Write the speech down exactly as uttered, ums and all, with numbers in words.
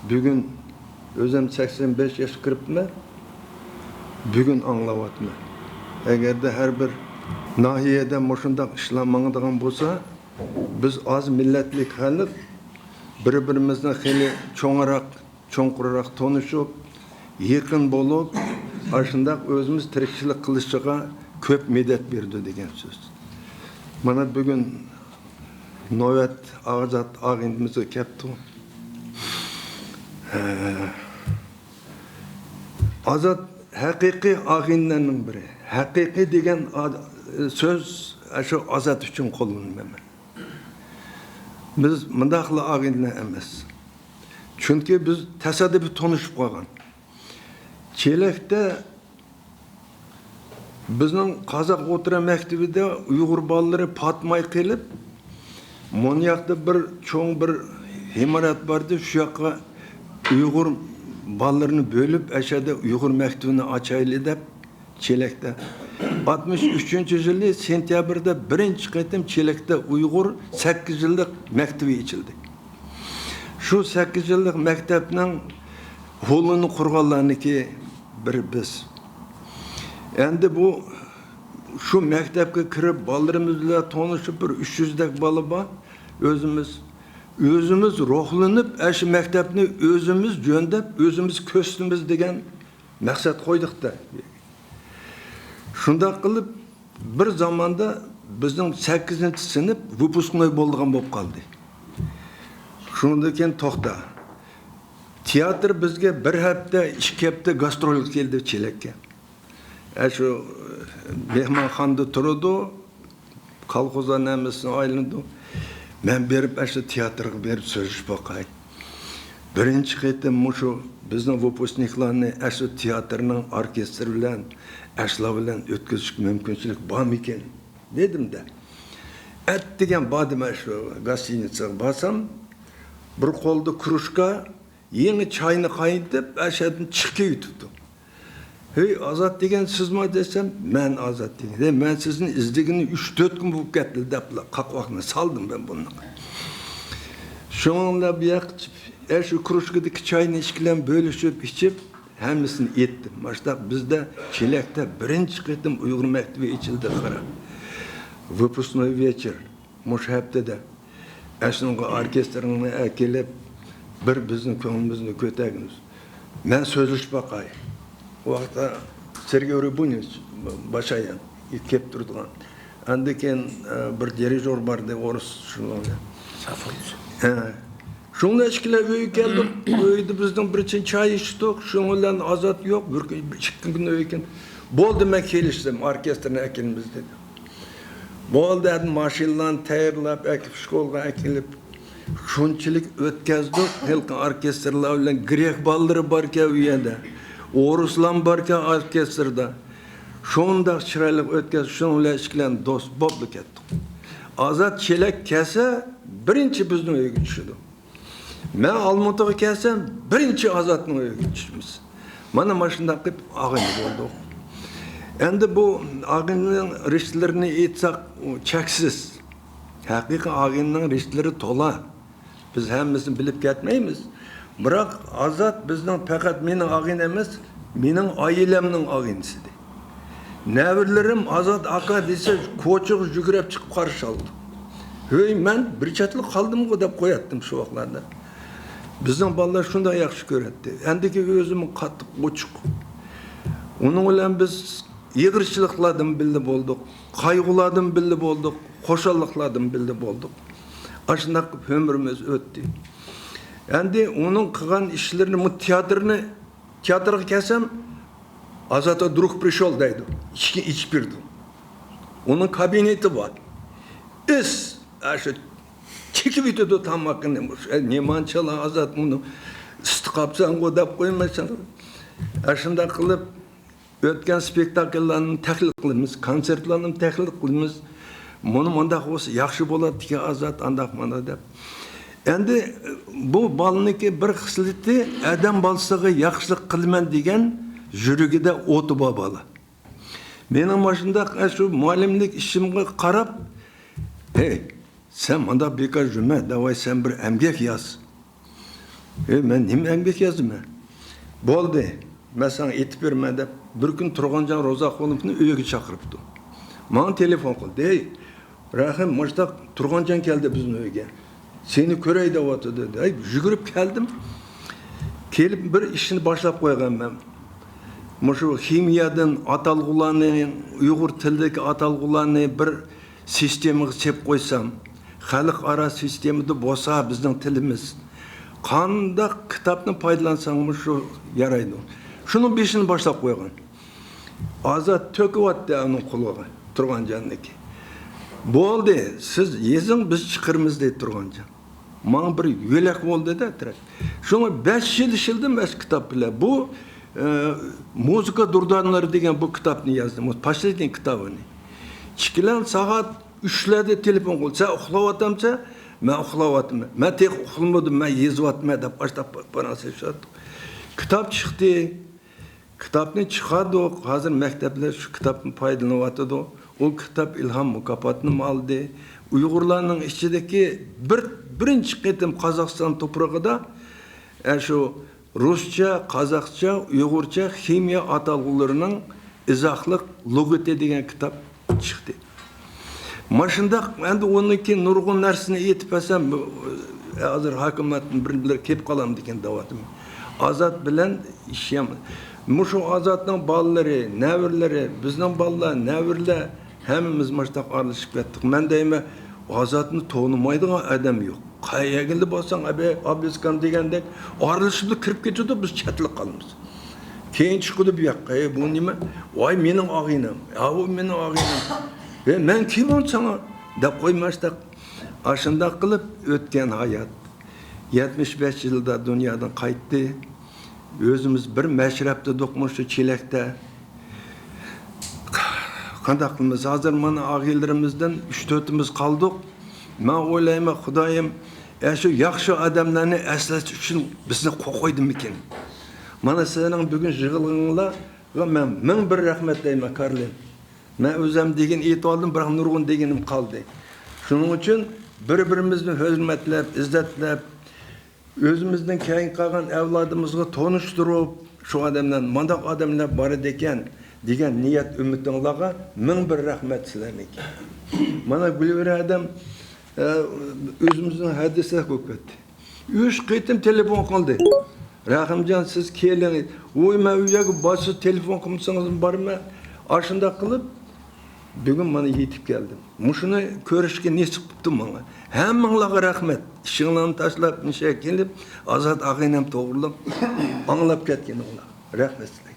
بۈگۈن ئۆزۈم سەكسەن بەش ياشقا كىرىپمەن. بۈگۈن ئاڭلاۋاتىمەن. ئەگەردە ھەر بىر ناھىيەدە مۇشۇنداق ئىشلار ماڭىدىغان بولسا، بىز ئاز مىللەتلىك خەلق بىر-بىرىمىزنى خېلى چوڭراق، چوڭقۇرراق تونۇشۇپ، يېقىن بولۇپ، ئاشۇنداق ئۆزىمىز تىرىكچىلىك قىلىشىغا كۆپ مەدەت بېرىدۇ دېگەن سۆز. مانا بۈگۈن نۆۋەت ئازات ئاغىنىمىزگە كەپتۇ. ھە. ئازات ھەقىقىي ئاغىنىلەرنىڭ بىرى. ھەقىقىي دېگەن ئا-، سۆز شۇ ئازات ئۈچۈن قوللىنىمەن مەن. بىز مۇنداقلا ئاغىنىلەر ئەمەس. چۈنكى بىز تاسادىپىي تونۇشۇپ قالغان. چېلەكتە بىزنىڭ قازاق ئوتتۇرا مەكتىۋىدە ئۇيغۇر بالىلىرى پاتماي قېلىپ، مۇنۇياقتا بىر چوڭ بىر ئىمارەت بار ئىدى، شۇ ياققا ئۇيغۇر بالىلىرىنى بۆلۈپ، ئەشەدە ئۇيغۇر مەكتىۋىنى ئاچايلى دەپ، چېلەكتە. ئاتمىش ئۈچىنچى يىلى سېنتيابىردا بىرىنچى قېتىم چېلەكتە ئۇيغۇر سەككىز يىللىق مەكتىۋى ئېچىلدى. شۇ سەككىز يىللىق مەكتەپنىڭ ھولىنى قۇرغانلارنىڭكى بىرى بىز. ئەمدى بۇ شۇ مەكتەپكە كىرىپ، بالىلىرىمىز بىلەن تونۇشۇپ، بىر ئۈچ يۈزدەك بالا بار. ئۆزىمىز، ئۆزىمىز روھلىنىپ، ئاشۇ مەكتەپنى ئۆزىمىز جۆندەپ، ئۆزىمىز كۆرسىتىمىز دېگەن مەقسەت قويدۇق-دە. شۇنداق قىلىپ، بىر زاماندا بىزنىڭ سەككىزىنچى سىنىپ ۋىپۇسكنوي بولىدىغان بولۇپ قالدى. شۇنىڭدىن كېيىن توختا. تىياتىر بىزگە بىر ھەپتە، ئىككى ھەپتە گاسترولغا كەلدى چېلەككە. ئە، شۇ مېھمانخانىدا تۇرىدۇ، كالخوزلارنىڭ ھەممىسىنى ئايلىنىدۇ. مەن بېرىپ، ئە، شۇ تىياتىرغا بېرىپ سۆزلىشىپ باقاي. بىرىنچى قېتىم مۇشۇ بىزنىڭ ۋىپۇسنىكلارنى ئە، شۇ تىياتىرنىڭ ئوركېستىرى بىلەن، ئەشۇلار بىلەن ئۆتكۈزۈشكە مۇمكىنچىلىك بارمىكىن؟ دېدىم-دە. ئەتىگەن باردىم، ئە، شۇ گاستىنىتسىغا بارسام، بىر قولدا كروشكا، يېڭى چاينى قاينىتىپ، ئەشەدىن چىقىپ كېتىپتۇ. «ھەي، ئازات دېگەن سىزما؟» دېسەم، «مەن ئازات دېگەن. ھەي، مەن سىزنى ئىزدىگىنى ئۈچ تۆت كۈن بولۇپ كەتتى» دەپلا قاقاقنى سالدىم مەن بۇنىڭغا. شۇنىڭ بىلەن بۇ ياق، ئە، شۇ كروشكىدىكى چاينى ئىككىلەن بۆلۈشۈپ ئىچىپ، ھەممىسىنى ئېيتتىم. ماشۇنداق بىزدە چېلەكتە بىرىنچى قېتىم ئۇيغۇر مەكتىۋى ئېچىلدى، قارا. Выпускной вечер. مۇشۇ ھەپتىدە ئەشۇنىڭغا ئوركېستىرنى ئەكېلىپ، بىر بىزنىڭ كۆڭلىمىزنى كۆتەرگىنىز. مەن سۆزلىشىپ باقاي. ئۇ ۋاقىتتا سېرگېي رۇبىنېۋىچ باشايان كېلىپ تۇرىدىغان. ئاندىن كېيىن، ئە، بىر دىرىژور بار ئىدى، ئورۇس شۇنىڭ بىلەن. ھە. شۇڭلار ئىككىلەن ئۆيگە كەلدۇق. ئۆيدە بىزنىڭ بىر چىن چاي ئىچتۇق. شۇنىڭ بىلەن ئازات يوق. بىر كۈن، بىر ئىككى كۈن ئۆيگە كەلدى. بولدى، مەن كېلىشسەم، ئوركېستىرنى ئەكېلىمىز دېدى. بولدى، ھەدە ماشىنىلارنى تەييارلاپ، ئەكېلىپ، شكولغا ئەكېلىپ، شۇنچىلىك ئۆتكەزدۇق. ھېلىقى ئوركېستىرلار بىلەن گرېك بالىلىرى باركەن ئۇ يەردە. ئورۇسلار باركەن ئوركېستىردا. شۇنداق چىرايلىق ئۆتكەزدۇق. شۇنىڭ بىلەن ئىككىلەن دوست بولۇپلا كەتتۇق. ئازات چېلەك كەلسە، بىرىنچى بىزنىڭ ئۆيگە چۈشىدۇ. مەن ئالمۇتىغا كەلسەم، بىرىنچى ئازاتنىڭ ئۆيىگە چۈشىمىز. مانا ماشۇنداق قىلىپ ئاغىنە بولدۇق. ئەمدى بۇ ئاغىنىنىڭ رىشتىلىرىنى ئېيتساق، ئۇ چەكسىز. ھەقىقىي ئاغىنىنىڭ رىشتىلىرى تولا. بىز ھەممىسىنى بىلىپ كەتمەيمىز. بىراق ئازات بىزنىڭ پەقەت مېنىڭ ئاغىنەم ئەمەس، مېنىڭ ئائىلەمنىڭ ئاغىنىسى ئىدى. نەۋرىلىرىم «ئازات ئاكا» دېسە، كوچىغا يۈگۈرۈپ چىقىپ قارشى ئالدى. ھۆي، مەن بىر چەتلا قالدىمغۇ دەپ قوياتتىم شۇ ۋاقىتلاردا. بىزنىڭ بالىلار شۇنداق ياخشى كۆرەتتى. ئەمدىكى ئۆزىمۇ قاتتىق ئوچۇق. ئۇنىڭ بىلەن بىز ئېغىرچىلىقلاردىن بىللە بولدۇق، قايغۇلاردىن بىللە بولدۇق، خۇشاللىقلاردىن بىللە بولدۇق. ئاشۇنداق قىلىپ ئۆمرىمىز ئۆتتى. ئەمدى ئۇنىڭ قىلغان ئىشلىرىنى، بۇ تىياتىرنى، تىياتىرغا كەلسەم، «Азат вдруг пришёл» دەيدۇ. ئىشىكنى ئېچىپ بېرىدۇ. ئۇنىڭ كابىنېتى بار. ئىس، ئاشۇ چېكىۋېتىدۇ تامىقىنى. «ئەي، نېمانچىلا ئازات، بۇنى ئىسسىتىپ قاپسەنغۇ» دەپ قويمايسەن. ئاشۇنداق قىلىپ، ئۆتكەن سپېكتاكىللارنى تەھلىل قىلىمىز، كونسېرتلارنى تەھلىل قىلىمىز. مۇنى مۇنداق بولسا ياخشى بولاتتىكەن ئازات، ئانداق مانا دەپ. ئەمدى بۇ بالىنىڭكى بىر خىسلىتى، ئادەم بالىسىغا ياخشىلىق قىلىمەن دېگەن يۈرىكىدە ئوتى بار بالا. مېنىڭ ماشۇنداق، ئە، شۇ مۇئەللىملىك ئىشىمغا قاراپ، «ھەي، سەن مانداق بىكار يۈرمە، داۋاي سەن بىر ئەمگەك ياز. ئەي، مەن نېمە ئەمگەك يازدىم مەن؟ بولدى، مەن ساڭا ئېيتىپ بېرىمەن دەپ، بىر كۈنى تۇرغانجان روزاخۇنوفنى ئۆيىگە چاقىرىپتۇ. ماڭا تېلېفون قىلدى. ھەي، رەھىم، مۇشتاق تۇرغانجان كەلدى بىزنىڭ ئۆيگە. سېنى كۆرەي دەۋاتىدۇ. ھەي، يۈگۈرۈپ كەلدىم. كېلىپ بىر ئىشنى باشلاپ قويغان مەن. مۇشۇ خىمىيەدىن ئاتالغۇلارنى، ئۇيغۇر تىلىدىكى ئاتالغۇلارنى بىر سىستېمىغا سېلىپ قويسام، خەلقئارا سىستېمىدا بولسا بىزنىڭ تىلىمىز، قانداق كىتابنى پايدىلانساڭمۇ شۇ يارايدۇ. شۇنىڭ بېشىنى باشلاپ قويغان. ئازات تۆكۈۋەتتى ئۇنىڭ قۇلىقىغا، تۇرغانجاننىڭكى. بولدى، سىز يېزىڭ، بىز چىقىرىمىز، دەيدۇ تۇرغانجان. ماڭا بىر يۆلەك بولدى-دە، تىرەك. شۇڭا بەش يىل ئىشلىدىم ئەش كىتاب بىلەن. بۇ، ئە، مۇزىكا دۇردانىلىرى دېگەن بۇ كىتابنى يازدىم. بۇ پاشلىدىن كىتابىنى. ئىككىلەن سائەت ئۈچلەردە تېلېفون قىلدى. سەن ئۇخلاۋاتامسەن؟ مەن ئۇخلاۋاتىمەن. مەن تېخى ئۇخلىمىدىم، مەن يېزىۋاتىمەن دەپ ئاشتاق پاراڭ سېلىشاتتۇق. كىتاب چىقتى. كىتابنى چىقاردۇق. ھازىر مەكتەپلەر شۇ كىتابتىن پايدىلىنىۋاتىدۇ. ئۇ كىتاب ئىلھام مۇكاپاتىنىمۇ ئالدى. ئۇيغۇرلارنىڭ ئىچىدىكى بىر، بىرىنچى قېتىم قازاقىستان توپرىقىدا، ئە، شۇ رۇسچە، قازاقچە، ئۇيغۇرچە خىمىيە ئاتالغۇلىرىنىڭ ئىزاھلىق لۇغىتى دېگەن كىتاب چىقتى. ماشۇنداق، ئەمدى ئۇنىڭ كېيىن نۇرغۇن نەرسىنى ئېيتىپ بەرسەم، ھازىر ھاكىمىيەتتىن بىر، بىر كېلىپ قالامدىكىن دەۋاتىمەن. ئازات بىلەن ئىشيام-، مۇشۇ ئازاتنىڭ بالىلىرى، نەۋرىلىرى، بىزنىڭ بالىلار، نەۋرىلەر ھەممىمىز ماشۇنداق ئارىلىشىپ كەتتۇق. مەن دەيمەن، ئازاتنى تونۇمايدىغان ئادەم يوق. قەيەرگىلا بولساڭ، ئەبەي، ئابلىسكان دېگەندەك ئارىلىشىپلا كىرىپ كېتىدۇ، بىز چەتلىك قالىمىز. كېيىن چىقىدۇ بۇ ياققا، «ئەي، بۇ نېمە؟ ۋاي، مېنىڭ ئاغىنەم. ھاۋۇ مېنىڭ ئاغىنەم. ئەي، مەن كىم ساڭا؟» دەپ قويماشتاق. ئاشۇنداق قىلىپ ئۆتكەن ھايات. يەتمىش بەش يىلدا دۇنيادىن قايتتى. ئۆزىمىز بىر مەشرەپتە ئىدۇقمۇ شۇ چېلەكتە. قانداق قىلىمىز؟ ھازىر مانا ئاغىنىلىرىمىزدىن ئۈچ-تۆتىمىز قالدۇق. مەن ئويلايمەن، خۇدايىم، ئە، شۇ ياخشى ئادەملەرنى ئەسلەش ئۈچۈن بىزنى قوغلايدىمىكىن؟ مانا سىلەرنىڭ بۈگۈن يىغىلغىنىڭلارغا مەن مىڭ بىر رەھمەت دەيمەن، كارلىن. مەن ئۆزۈم دېگىن ئېيتىۋالدىم، بىراق نۇرغۇن دېگىنىم قالدى. شۇنىڭ ئۈچۈن بىر-بىرىمىزنى ھۆرمەتلەپ، ئىززەتلەپ، ئۆزىمىزدىن كېيىن قالغان ئەۋلادىمىزغا تونۇشتۇرۇپ، شۇ ئادەملەر، مانداق ئادەملەر بار ئىدىكەن دېگەن نىيەت ئۈمىدىڭلارغا مىڭ بىر رەھمەت سىلەرنىڭكى. مانا گۈلۋىرە ھەدەم، ئە، ئۆزىمىزنىڭ ھەدىسىدەك بولۇپ كەتتى. ئۈچ قېتىم تېلېفون قىلدى. «رەھىمجان، سىز كېلىڭ.» ۋوي، مەن ئۇ يەرگە بارسىز، تېلېفون قىلمىسىڭىز بارىمەن. ئاشۇنداق قىلىپ، بۈگۈن مانا يېتىپ كەلدىم. مۇشۇنى كۆرۈشكە نېسىپ قىپتۇ ماڭا. ھەممىڭلارغا رەھمەت. ئىشىڭلارنى تاشلاپ، مۇشۇ يەرگە كېلىپ، ئازات ئاغىنەم توغرىلىق ئاڭلاپ كەتكىنىڭلار. رەھمەت سىلەرگە.